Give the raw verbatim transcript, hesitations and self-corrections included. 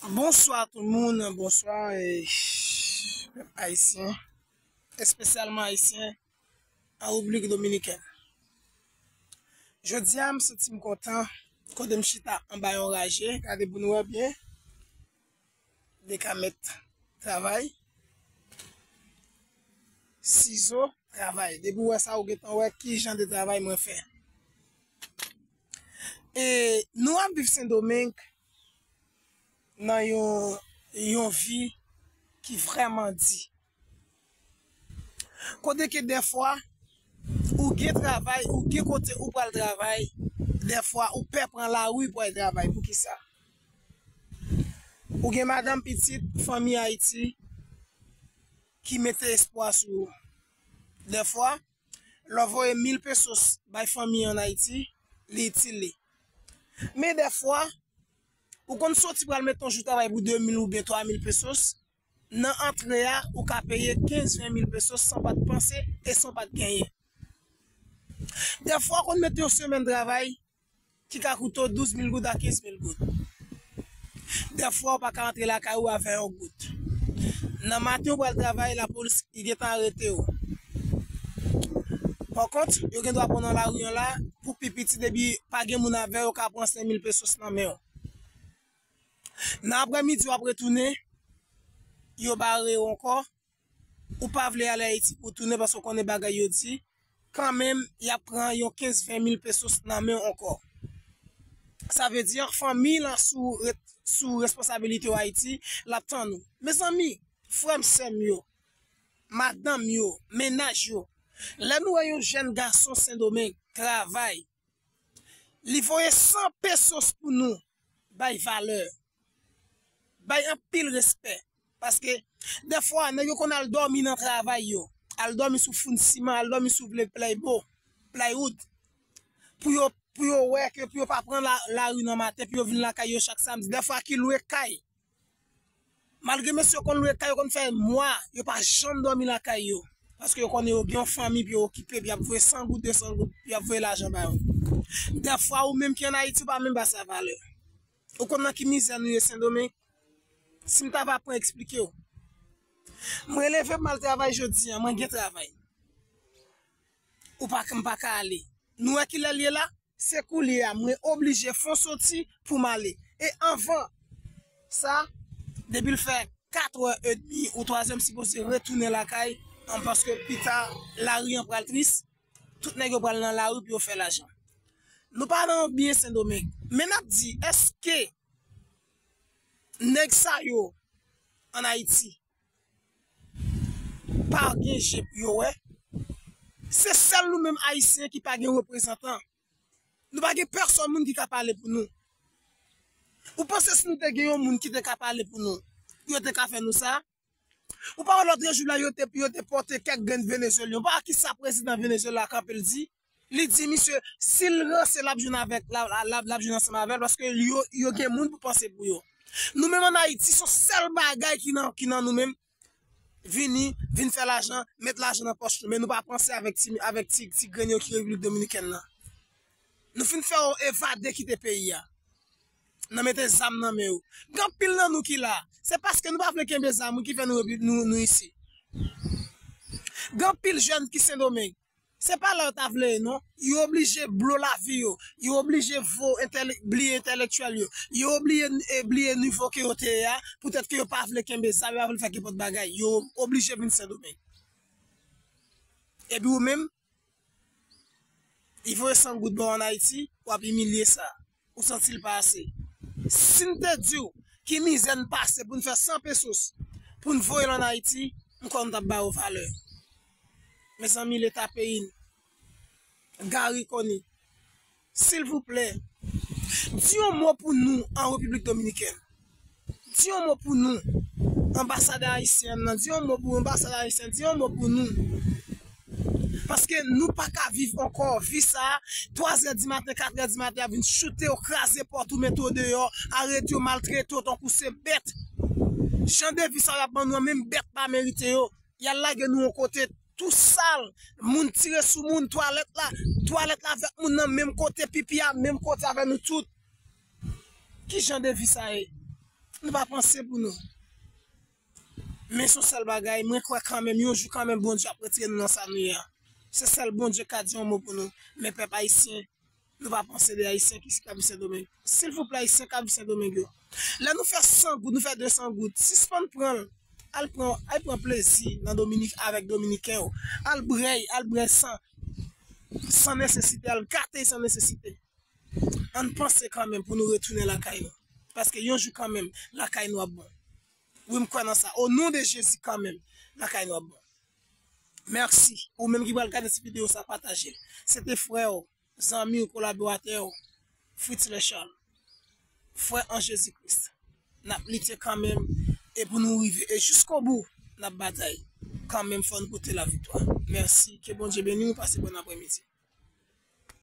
Bonswa tout moun, bonswa eh, pèp ayisyen, espesyalman ayisyen an Repiblik Dominikèn. Jodi a, m santi m kontan kote m chita anba yon raje, gade pou nou wè byen, de ka mèt travay, sizo, travay. Depi w wè sa, ou gentan wè ki jan de travay mwen fè. E nou ap viv Sendomeng nan yon, yon vi ki vrèman di. Kote ke dèfwa, ou gen travay, ou gen kote ou pral travay, dèfwa ou pè pran lari pou al travay. Poukisa? Ou gen madanm, pitit, fanmi Ayiti ki mete espwa sou ou. Dèfwa, lè w voye mil pesos bay fanmi an Ayiti, li itil li. Men dèfwa, ou konn soti pral mete yon jou travay pou de mil oubyen twa mil pesos, nan antre a, ou ka peye kenz, ven mil pesos san w pa t panse e san w pa t genyen. Dèfwa, ou konn mete yon semèn travay ki ka koute w douz mil goud a kenz mil goud. Dèfwa, ou pa ka antre lakay ou avè yon goud. Nan maten, ou pral travay, lapolis, li gentan arete w. Pa kont, yo gen dwa pran w nan lari an la, pou pi piti, depi pa gen moun avè w, yo ka pran senk mil pesos nan men w. Nan aprèmidi, w ap retounen, yo bare w ankò. Ou pa vle ale Ayiti pou w tounen paske w konnen bagay yo di. Kanmenm, y ap pran yon kenz, ven mil pesos nan men w ankò. Sa vle di, fanmi lan sou, sou responsabilite w Ayiti, l ap tann ou. Mezanmi, frè m, sè m yo, madanm yo, mennaj yo, lè nou wè yon jèn gason Sendomeng travay, li voye san pesos pou nou, bay valè, bay anpil respè. Paske, dèfwa, nèg yo konn al dòmi nan travay yo, al dòmi sou foun siman, al dòmi sou vle playbo, plywood, pou yo, pou yo wè ke pou yo pa pran la, lari nan maten, pou yo vin lakay yo chak samdi. Dèfwa ki lwe kay. Malgre mesye yo konn lwe kay, yo konn fè mwa, yo pa janm dòmi lakay yo. Paske yo konnen yo gen yon fanmi pou yo okipe, pou y ap voye san goud, de san goud, pou y ap voye lajan ba yo. Dèfwa, ou menm ki ann Ayiti, ou pa menm ba sa valè. Ou konn nan ki mizè nou ye Sendomeng? Si m ta va pran eksplike w. Mwen leve m al travay jodi a, mwen gen travay. Ou pa, m pa ka ale. Nou wè kilè l ye la? Se koulye a, mwen oblije fon soti pou m ale. E anvan sa, depi l fè katrè edmi ou twazè, m sipoze retounen lakay, an, paske pita, lari an pral tris, tout nèg yo pral nan lari pou yo fè lajan. Nou pa nan yon byen Sendomeng. Men n ap di, èske nèg sa yo ann Ayiti pa gen je pou yo wè? Se sèl nou menm Ayisyen ki pa gen reprezantan. Nou pa gen pèsòn moun ki ka pale pou nou. Ou panse si nou te gen yon moun ki te ka pale pou nou, yo te ka fè nou sa? Ou pa wè lòt jou la, yo te, yo te pote kèk grenn Venezuelyen. Ou pa wè kisa prezidan Venezuela kanpe l di? Li di misye, si l ranse, l ap jwenn avèk, l ap, l ap, l ap jwenn ansanm avè l, paske yo, yo gen moun pou panse pou yo. Nou menm ann Ayiti, se yon sèl bagay ki nan, ki nan nou menm, vini, vin fè lajan, met lajan nan pòch nou, men nou pa panse avèk ti, avèk ti, ti grenn yo ki Repiblik Dominikèn nan. Nou fin fè yo evade kite peyi a. Nan mete zam nan men yo. Gen anpil nan nou ki la. Se paske nou pa vle kenbe zam wi ki fè nou, nou, nou isi. Gen anpil jèn ki Sendomeng. Se pa la yo ta vle ye non. Yo oblije blo lavi yo. Yo oblije vo entèle-, bliye entèlektyèl yo. Yo oblije, e, bliye nivo ke yo te ye a. Poutèt ke yo pa vle kenbe zam, yo pa vle fè kenpòt bagay. Yo oblije vin Sendomeng. Epi ou menm, li voye san goud ba w ann Ayiti, w ap imilye sa. Ou santi l pa ase. Si n te di w ki mizè n pase pou n fè san pesos, pou n voye l ann Ayiti, m kwè nou t ap ba yo valè. Mezanmi, Leta peyi n, Garry Conille, silvouplè, di yon mo pou nou an Repiblik Dominikèn. Di yon mo pou nou. Anbasadè ayisyen nan, di yon mo pou anbasadè ayisyen, di yon mo pou nou. Paske nou pa ka viv ankò vi sa a, twa zè di maten, kat zè di maten, y ap vin choute w, kraze pòt ou, mete w deyò, arete w, maltrete w tankou se bèt. Jan de vi sa yo ap ban nou an, menm bèt pa merite yo. Y al lage nou yon kote tou sal, moun tire sou moun, twalèt la, twalèt la avèk moun nan menm kote, pipi a menm kote avè nou tout. Ki jan de vi sa ye? Nou pa panse pou nou. Men se yon sèl bagay, mwen kwè kanmenm, yon jou kanmenm, Bondye ap retire nou nan sa nou ye a. Se sèl Bondye k ka di yon mo pou nou. Men pèp ayisyen, nou pa panse de Ayisyen ki, ki ka viv Sendomeng. Silvouplè, Ayisyen k ap viv Sendomeng yo. Lè nou fè san goud, nou fè de san goud, sispann pran l. Al pran, al pran plezi nan Dominik avèk Dominiken yo. Al brèy, al brèy san, san nesesite, al gate san nesesite. Ann panse kanmenm pou nou retounen lakay nou. Paske yon jou kanmenm, lakay nou ap bon. Wi, m kwè nan sa. O non de Jezi kanmenm, lakay nou ap bon. Mèsi. Ou menm ki pral gade ti videyo sa, pataje l. Se te frè w, zanmi w, kolaboratè w, Fritz Lechal. Frè an Jezi Kris. N ap lite kanmenm e pou nou rive. E jiskobou, n ap batay. Kanmenm, fò n pote laviktwa. Mèsi. Ke Bondye beni w. Pase bòn aprèmidi.